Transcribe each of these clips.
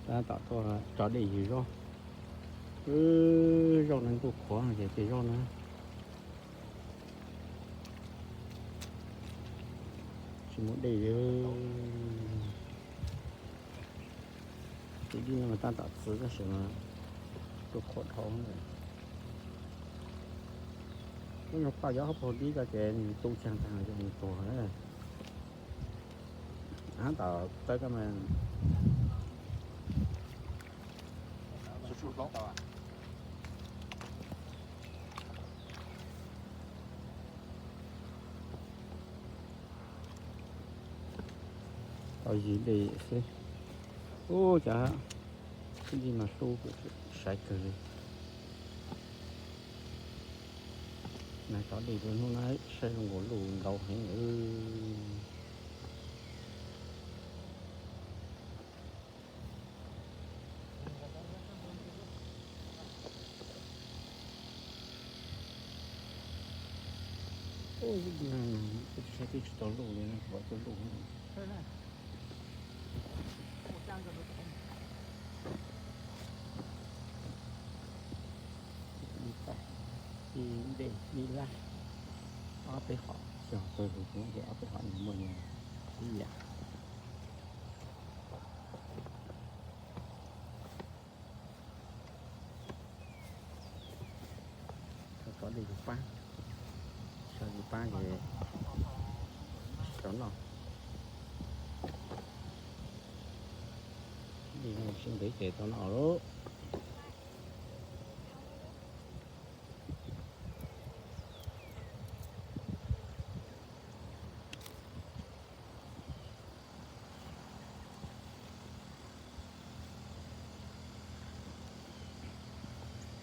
Tab tom tuaj tso dej ywg zaub. Zaub no ntuj qhuav ces tej zaub na tsis muaj dej li. Tus dib no mas tab tom txwv tab sis mas ntuj qhuav dhau lawm. Ub, nyuag paj yuav hauv paus dib ko ces nws tu cag tag ces nws tuag lawm. Tab tom tawb koj mas. Tau yig dej xwb. Ub, cas dib mas hlub, saiv kawg li. Nag tso dej rau hnub no saib zoo nkaus luj ntau heev lawm. Ub, kuv saib twb tsis tau luj li no, kuv pom tuaj luj. Ib dej ib lab, ob peb hom, xyov tau hais tias ob peb hom nws muaj ib yam. Tso dej zus pab, tso zus pab ces tau noj. Dej no sib ntev ces tau noj lauj.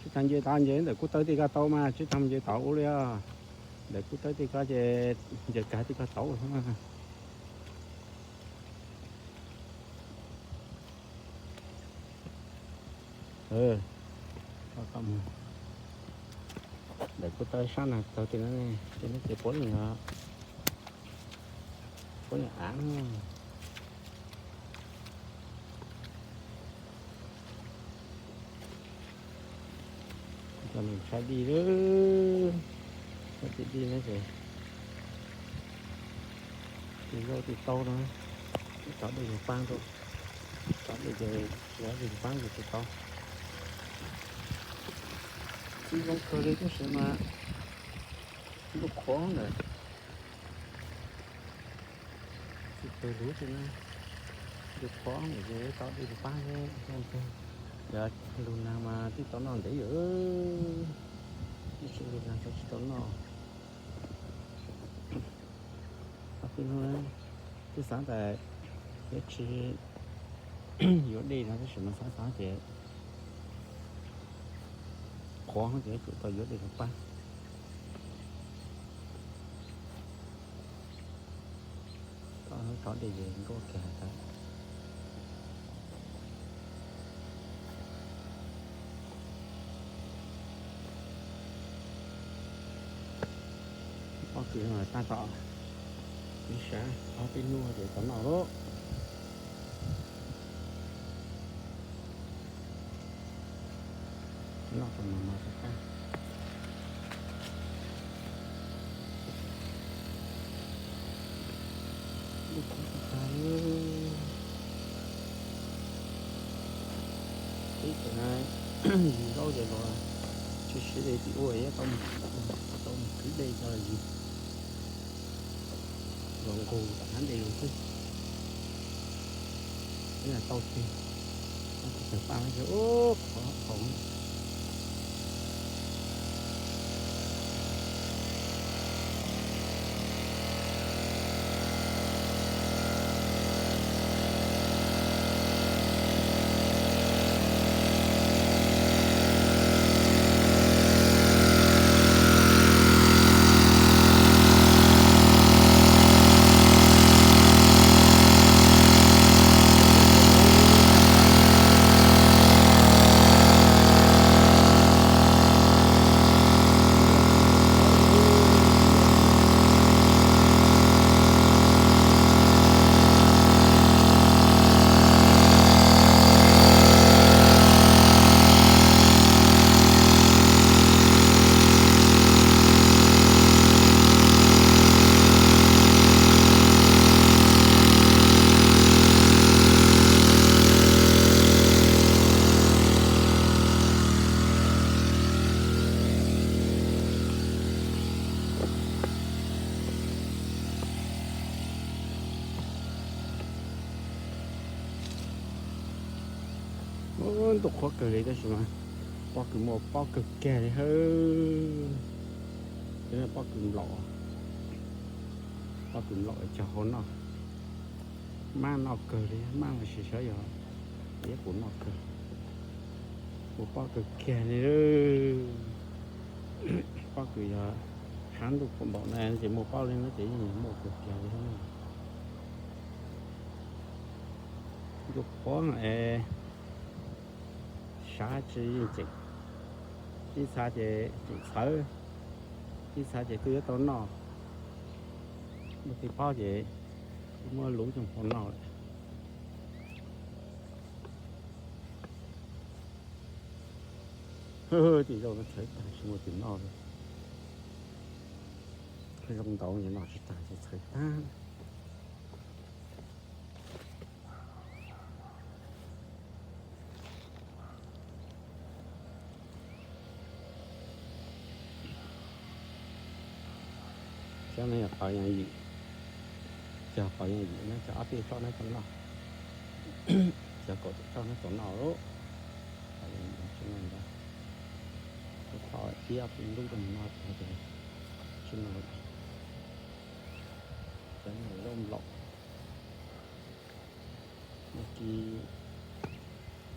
Tsis tas nce tod, nce ntawm kub tawb tej ko tau mas, tsis tas nce tod ub li os. Ntawm kub tawb tej ko ces nce kag tej ko tau. Ntawm kub tawb sab no tau tej no, tej no ces puav leej, puav leej av. Cov neeg tshaib dij lawm, tshaib dij no ces tus zaub tus tau no, tso dej zus pab rau, tso dej ces tso dej zus pab ces tsis tau. Txiv zoo kawg li tab sis mas ntuj qhuav ntawm txiv pawg lug tsis na, ntuj qhuav ntawm ces tso dej zus pab thiab. Yog lug nag mas twb tau noj ntev lawm, tab sis lug nag tsis tau noj. Ob peb hnub twb xav tas yuav tsis yuav dej no tab sis mas xav xav ces qhuav ces yuav tsum tau yuav dej zus pab. Tso dej ces nruab kiag tas. Pob kws no tab tom ib sab ob peb hnub ces tau noj lauj. Noj tau mas mas tau qab. Lub qhuav tag tag li. Ib txwm na, yug zaub ces los tsis siv dej tim ua, tau mus kwv dej tso yug. Los nqug tom hab dej los xwb. Ib yam tau ceg, tau ceg paj no ces ub qhuav qhuav. Ntuj qhuav kawg li tab sis mas pob kws muaj pob kawg kiag li hawb. Pob kws nplaum, pob kws nplaum cog hauv noj. Maj noj kawg li, maj los sis xyov yog ib qus noj kawg. Muaj pob kawg kiag li. Pob kws yog sab ntuj qhuav npaum no ces muaj pob li no ces yeej muaj kawg kiag li. Ntuj qhuav es sab tsi yeej tseem, ib txha ces tseem txhawv, ib txha ces twb yuav tau noj. Muaj tej pob ces muab luv coj mus noj lawm. Tej zaum no txhawv tag tsis muaj tus noj li. Zoo ntau noj tsis tag ces txhawv tag. Cov no yog qos yas ywm, cog qos yas ywm no cov ob peb tsob no tau noj, cov kaum tawm tsob no tau noj lawm. Qos yas ywm tsis noj ntag, kuv tho ib ob peb lub rau mus noj ces tsis noj. Cov no loj nplaum. Muaj kib,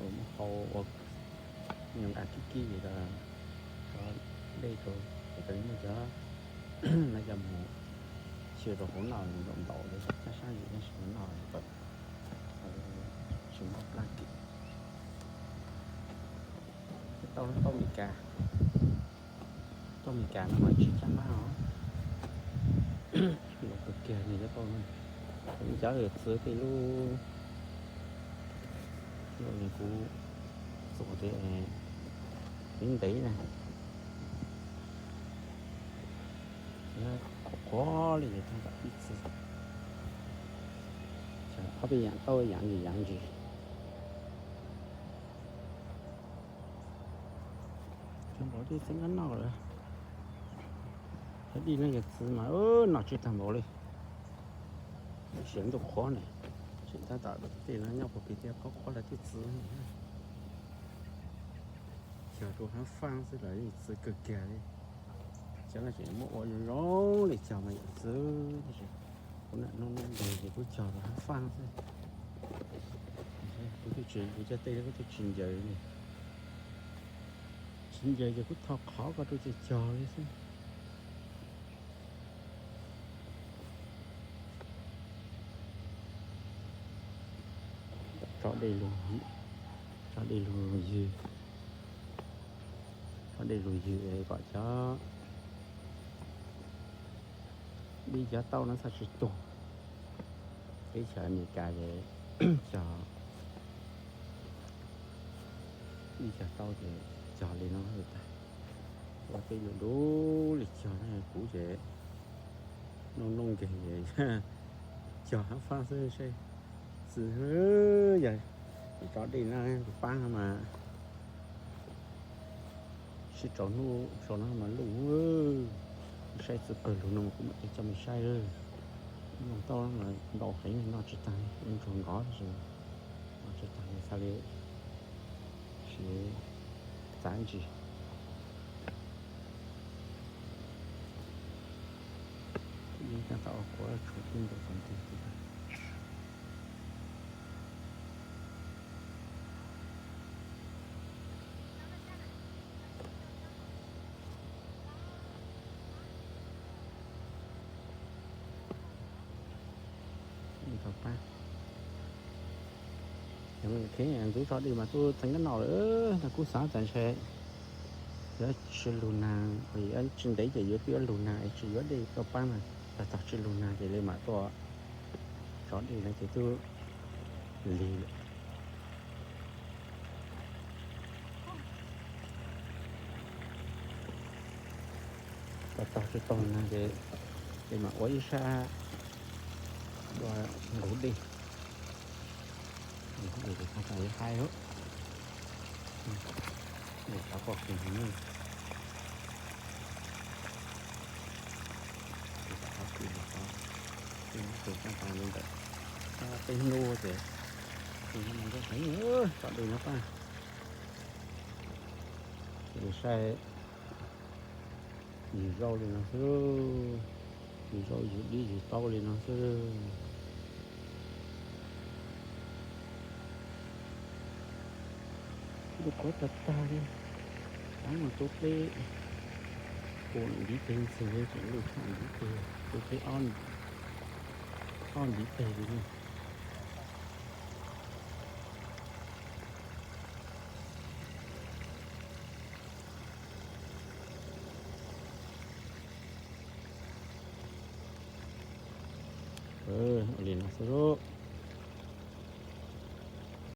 muaj hau ua, nqa kib kib li ko, cov dej rau, ces muaj cov no coj mus xyuas rau hauv noj ntaus ntaus li, sab sab ywm tab sis mas noj tau, tsis muaj plab kis. Tau tauj Mes Kas, tauj Mes Kas no mas tsis caj npab os. Los kawg kiag li cov tauj no. Cov txwv tej lub, kuv txuas tias ntev ntev na, qhuav li tag tom ib txwv, ob peb yaam tauj yav ntsis yav ntsis. Cov nplaum dej txeeb qab noj lawm. Cov dej no yog txwv mas noj tsis tag npaum li. Tab sis ntuj qhuav ne, tseem tab tom tej no nyob puag pem tej qhuav qhuav lawv tej txwv. Cog rau hab faaj xwb los yeej txwv kawg kiag li. Cov no tseem muaj ua zoo zoo li cog mas yam txwv tab sis kuv nam nub nub nteeg ces kuv cog rau hab faaj xwb. Kuv twb tsis, kuv cog tej kuv twb tsis ncaws li. Tsis ncaws ces kuv tho qhov ko rau ces cog li xwb. Tso dej lug, tso dej lug ywg, tso dej lug ywg kom cov dib cov tauj no txhob tsis tuag. Teb chaws Amelikas ces cog dib cog tauj ces cog li no tag. Ua tej lug dub li cog na, kuv ces nub nub nkeeg ces cog hab faaj xwb seb txwv. Yog tso dej no tus paab no mas sib tsaus nub sau no mas luj. Saib txwv pawg lug no mas kuv mam coj mej saib. Nplooj tauj mas ntau heev, noj tsis tag, ua ntsuag nkov tab sis noj tsis tag, xav li siv txav ntsis. Yeej tab tom ua qhuav tshuav tib nkaus txog ntug tid. Ntxuv tso dej mas tub txeeb kab noj lawm, no kuv xav tas ntshe yuav tsis lug nag, tsis ntev ces yuav twb yuav lug nag es tsis yuav dej tuaj paab na, tab tom tsis lug nag ces li mam tuaj tso dej no ces twb lig lawm. Tab tom tsis tau nag ces mam ua ib sab ua nqug dej, nqug dej ces txhob tau yuav haib lawm. Nqug qhov poj kws no, nqug qhov kws no, tus tab tom li ntawm peb hnub ces tus no mas zoo heev, tso dej no pab. Saib, yug zaub li no xwb, yug zaub yug dib yug taub li no xwb. Ntuj qhuav tag tag li, tab mas tuaj pleb, ua ntiv teg ntxwg tseem ntuj tshaj ntiv teg, tuaj pleb ob ntiv teg li na. Ua li no xwb.